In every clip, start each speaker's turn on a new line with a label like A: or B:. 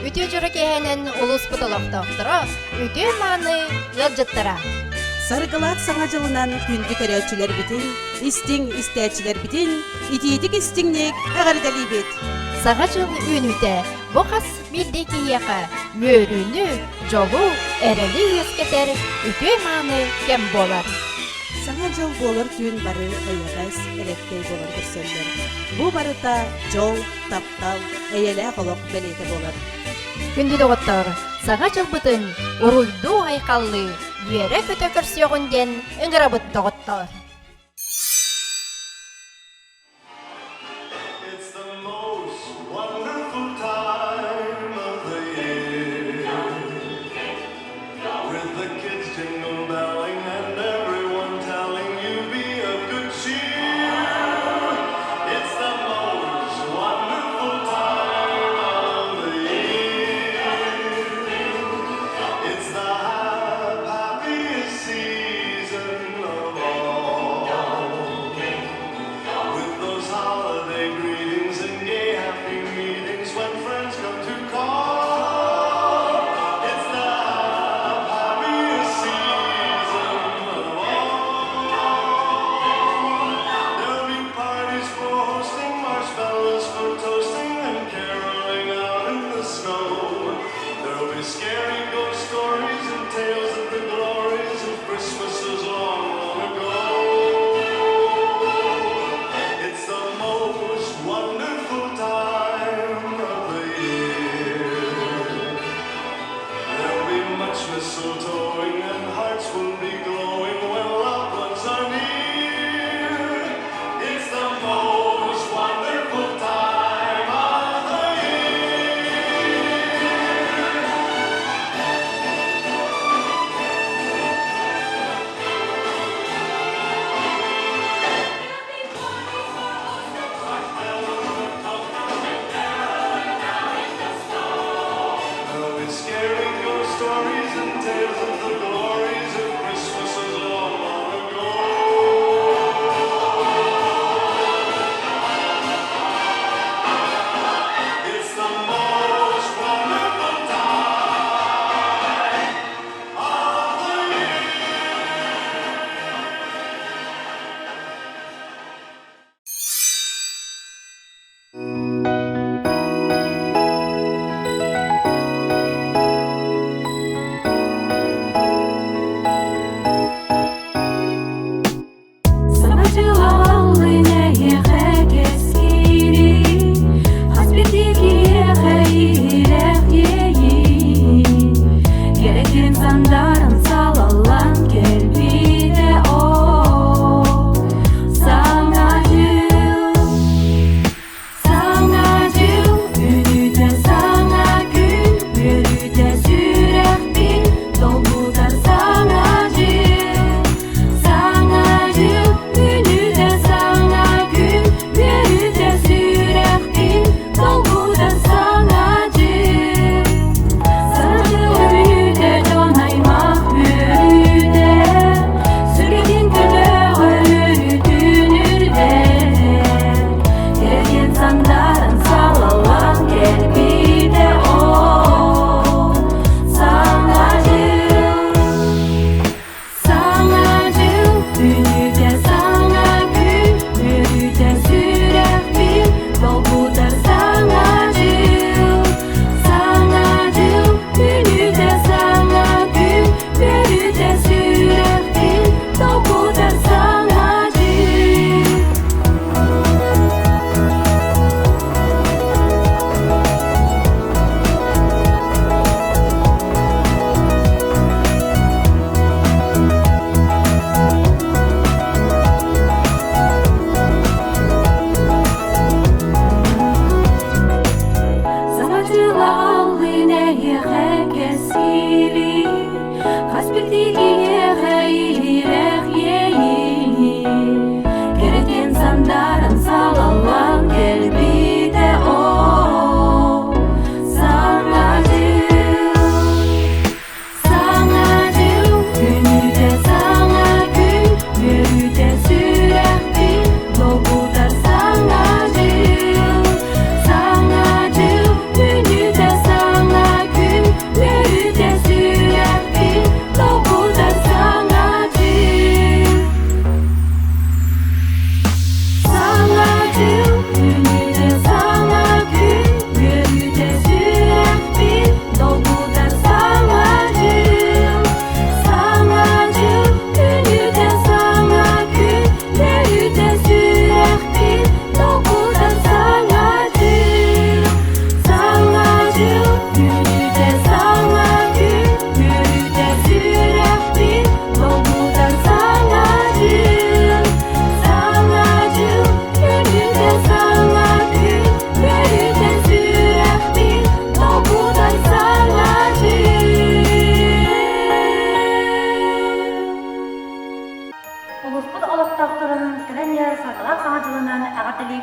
A: Үтүө дьоро киэһэнэн улууспут олохтоохторо, үтүө мааны ыалдьыттара.
B: Саргылаах Саҥа дьылынан күндү көрөөччүлэрбитин, истиҥ истээччилэрбитин итиитик истиҥник эҕэрдэлиибит!
A: Саҥа дьыл үүнүүтэ бу хас биирдии киһиэхэ үөрүүнү, дьолу, эрэли үөскэтэр үтүө-мааны кэм буолар.
B: Саҥа дьыл буолар түүн бары эйэҕэс, элэккэй буолан көрсөллөр. Бу барыта дьол, таптал, эйэлээх олох бэлиэтэ буолар.
A: Күндү доҕоттоор, Саҥа дьылбытын уруйдуу-айхаллыы, үөрэ-көтө көрсүөҕүн диэн ыҥырабыт доҕоттоор!
C: It's the most wonderful time of the year. With the kids jingle belling and everyone telling you be of good cheer. It's the most wonderful time of the year. It's the happiest season of all.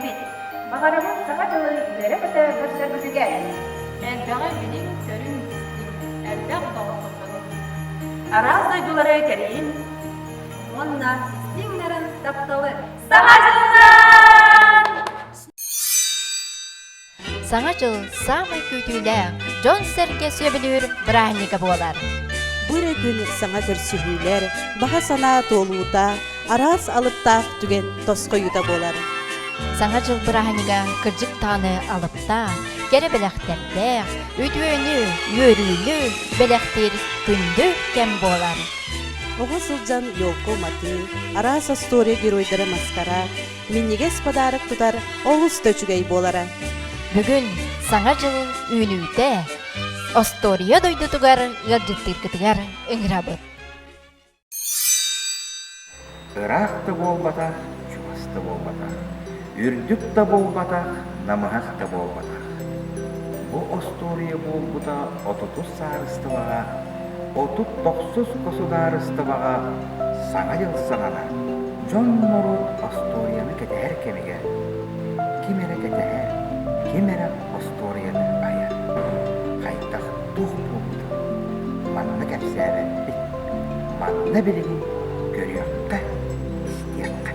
D: эҕэрдэлиибит! Баҕарабыт Саҥа дьылы үөрэ-көтө көрсөргүтүгэр!
E: Элбэҕи билиҥ-көрүҥ, истиҥ, элбэх доҕоттордонуҥ!
D: Араас дойдулары кэрийиҥ
E: уонна истиҥ нарын тапталы!
D: Саҥа дьылынан!
A: Саҥа дьыл саамай күүтүүлээх, дьон-сэргэ сөбүлүүр бырааһынньыга буолар.
B: Бу эрэ күн саҥа көрсүһүүлэр, баҕа санаа туолуута, араас алыптаах түгэн тосхойуута буолар.
A: Саҥа дьыл бырааһынньыга кырдьык даҕаны алыптаах, кэрэ бэлэхтэрдээх, үтүөнү, үөрүүнү бэлэхтиир күндү кэм буолар.
B: Оҕо сылдьан елка уматыы, араас остуоруйа геройдара маскара, минньигэс подарок тутар олус да үчүгэй буолара.
A: Бүгүн Саҥа дьыл үүнүүтэ остуоруйа дойдутугар ыалдьыттыыргытыгар ыҥырабыт.
F: Ыраах да буолбатах, чугас да буолбатах, үрдүк да буолбатах, намыһах да буолбатах. Бу остуоруйа буолбута отутус саарыстыбаҕа, 39 госудаарыстыбаҕа Саҥа дьыл саҕана дьон-норуот остуоруйаны кэтэһэр кэмигэр ким эрэ кэтэһэр, ким эрэ остуоруйаны айар. Хайдах туох буолбутун манна кэпсээбэппит, манна билигин көрүөххэ, истиэххэ.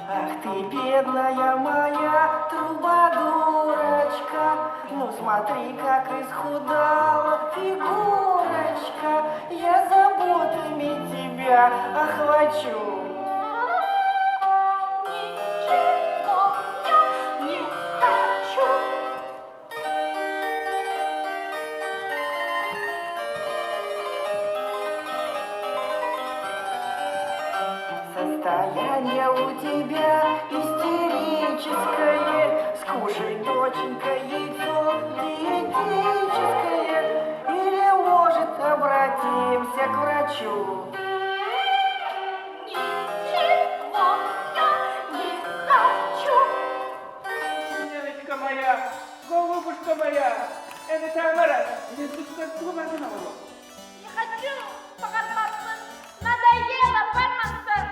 G: Ах ты, бедная моя трубадурочка, ну смотри, как исхудала фигурочка, я заботами тебя охвачу.
H: Ничего я не хочу.
G: Состояние у тебя истерическое, Скушай, доченька, яйцо диетическое, Или, может, обратимся к врачу.
H: Ничего я не хочу.
I: Ниночка моя, голубушка моя, это Тамара,
H: Не хочу баҕарбаппын, надоело бармастар.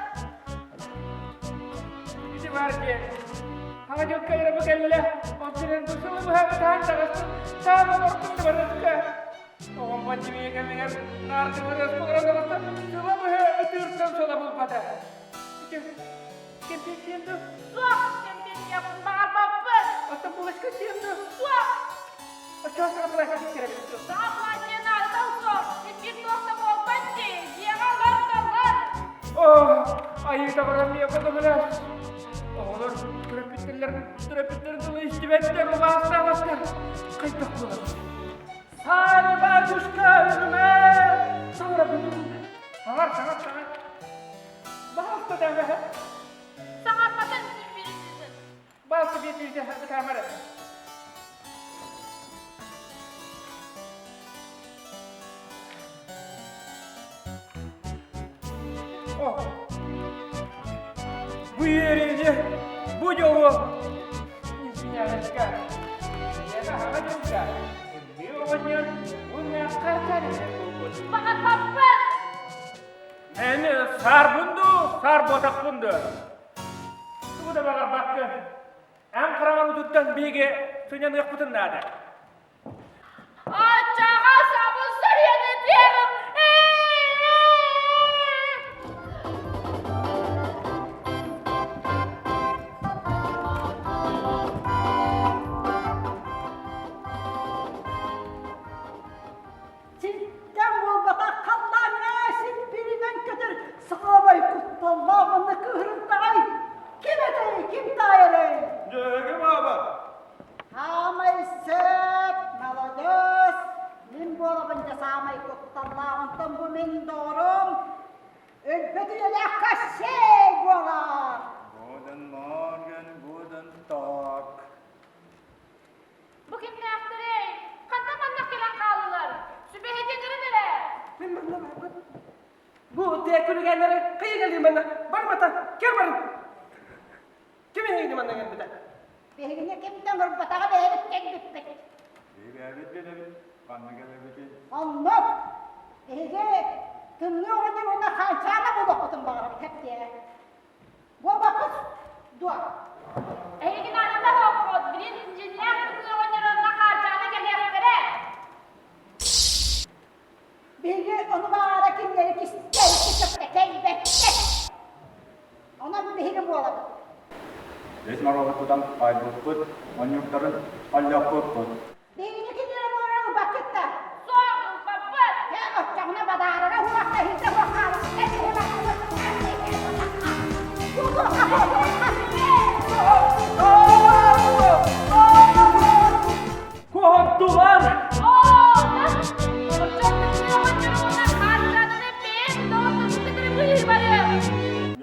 I: Ити баар диэн. Хаҥа дьылка эрэ кэллэ, онтунан бу сылы быһа ытаан таҕыстым, таам олордум да барыска. Оҕом пандемия кэмигэр наартыбырас олорон таҕыста, сыла быһа ытыыртан сола булбата. Ити кэмпиэт сиэн дуо?
H: Суох, кэмпиэт баҕарбаппын.
I: Оттон булочка сиэн дуо?
H: Суох.
I: Оччоҕо саҥа платье кэрэбит дуо?
H: Саҥа платье наадата суох. Иккис туох да буолбат дии. Дьиэҕэ олор да олор.
I: О, айыы таҕарам миэхэ көмөлөс. Оҕолор төрөппүттэр төрөппүттэрин тылы истибэттэр, убаастаабаттар. Хайдах буолабыт? Саары батюшка, өлүмэ! Саҥарабын. Саҥар, саҥар, саҥар. Баалта да
H: Саҥарбатын син
I: Баалта биэрдиитэ ытаамара. О, бу үөрүүнү, бу дьолу Извинялочка, эйиэхэ хаҥа дьылга Ымыы оҕонньор уҥуохха кэлбит.
H: Баҕарбаппын!
I: Мен саарбын дуу, саарбатахпын дуу? Тугу да баҕарбаккын. Эн хараҥар утуттан биһиги сынньаныахпытын наада.
H: Аччаҕа сабыс сөрүөнү диэҕим!
J: Сиртэн буолбатах халлааҥҥа сиппиринэн көтөр саамай кутталлаах уонна кыыһырымтаҕай ким этэй, ким таайарай?
C: Дьүөгэ бааба.
J: Саамай сөп, молодец. Мин буолабын дьэ саамай кутталлаах, онтон бу мин доҕорум өлбөт үйэлээх Кощей буолар.
C: Guten Morgen, guten Tag.
H: Бу кимнээхтэрий? Хантан манна кэлэн хааллылар? Сүбэһитиҥҥэрин эрэ!
I: Мин манна барбыт. Бу тиэкүлүгэннэри кыйыгалыы манна барбата, кэр барын. Ким эһигини манна кэлбитэ?
J: Биһигини ким да оҥорботоҕо бэйэбит кэлбиппит.
C: Бэйэбит билэбит, ханна кэлэбитин.
J: Оннук. Эһиги тымныы оҕонньор уонна Ханчаана буолуоххутун баҕарабыт эптиэ. Буолбаккыт дуо?
H: Эһиги наадата суоххут, билин дьиннээх тымныы оҕонньор уонна Хаарчаана кэлиэхтэрэ.
J: Биһиги ону баара кинилэри кистэл кытта кэлбэттэр. Онон биһиги буолабыт.
K: Үс моруоһу тутан айбыппыт, онньуктарын алльаппыппыт.
J: Биһигини кинилэр оҥорор ылбаккыт да?
H: Суох, ылбаппыт!
J: Дьэ, оччоҕуна бадаарара уһуох кэһиитэ уһуох хаалык.
I: Куһуттулар!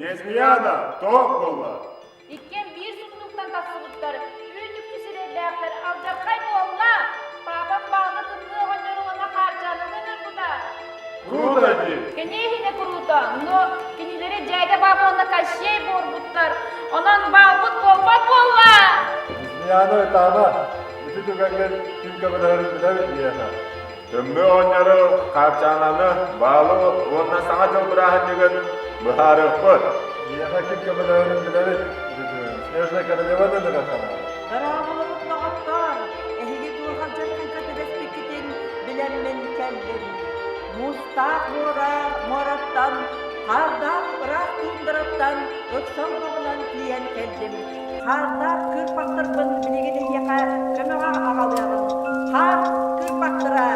C: Несмеяна, тоох буолла?
H: Иккиэн биир сундууктан тахсыбыттар, үүт-үкчү сирэйдээхтэр алдьархай буолла! Паапам баалы тымныы оҕонньору уонна Хаарчаананы ыҥырбыта.
C: Круто дии!
H: Кини иһинэ круто, но кинилэри дьээдэ баба уонна Кощей буорбуттар. Онон баалбыт буолбат буолла!
C: Несмеяна ытаама, ити түгэҥҥэ ким көмөлөһөрүн билэбит миэхэ. Тымныы оҕонньору, Хаарчаананы, баалы уонна Саҥа дьыл бырааһынньыгын быһаарыахпыт. Миэхэ ким көмөлөһөрүн билэбит, Снежная королеваны ыҥыраххына.
L: Дорооболорут доҕоттоор, эһиги туох алдьархайга түбэспиккитин билэммин кэллим. Муустаах муора муораттан, хаардаах ыраах туундараттан ыксал бөҕөнөн тиийэн кэллим. Хаардаах кыырпахтарбын билигин эһиэхэ көмөҕө аҕалыаҕым. Хаар кыырпахтара,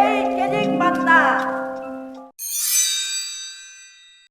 L: эй, кэлиҥ манна!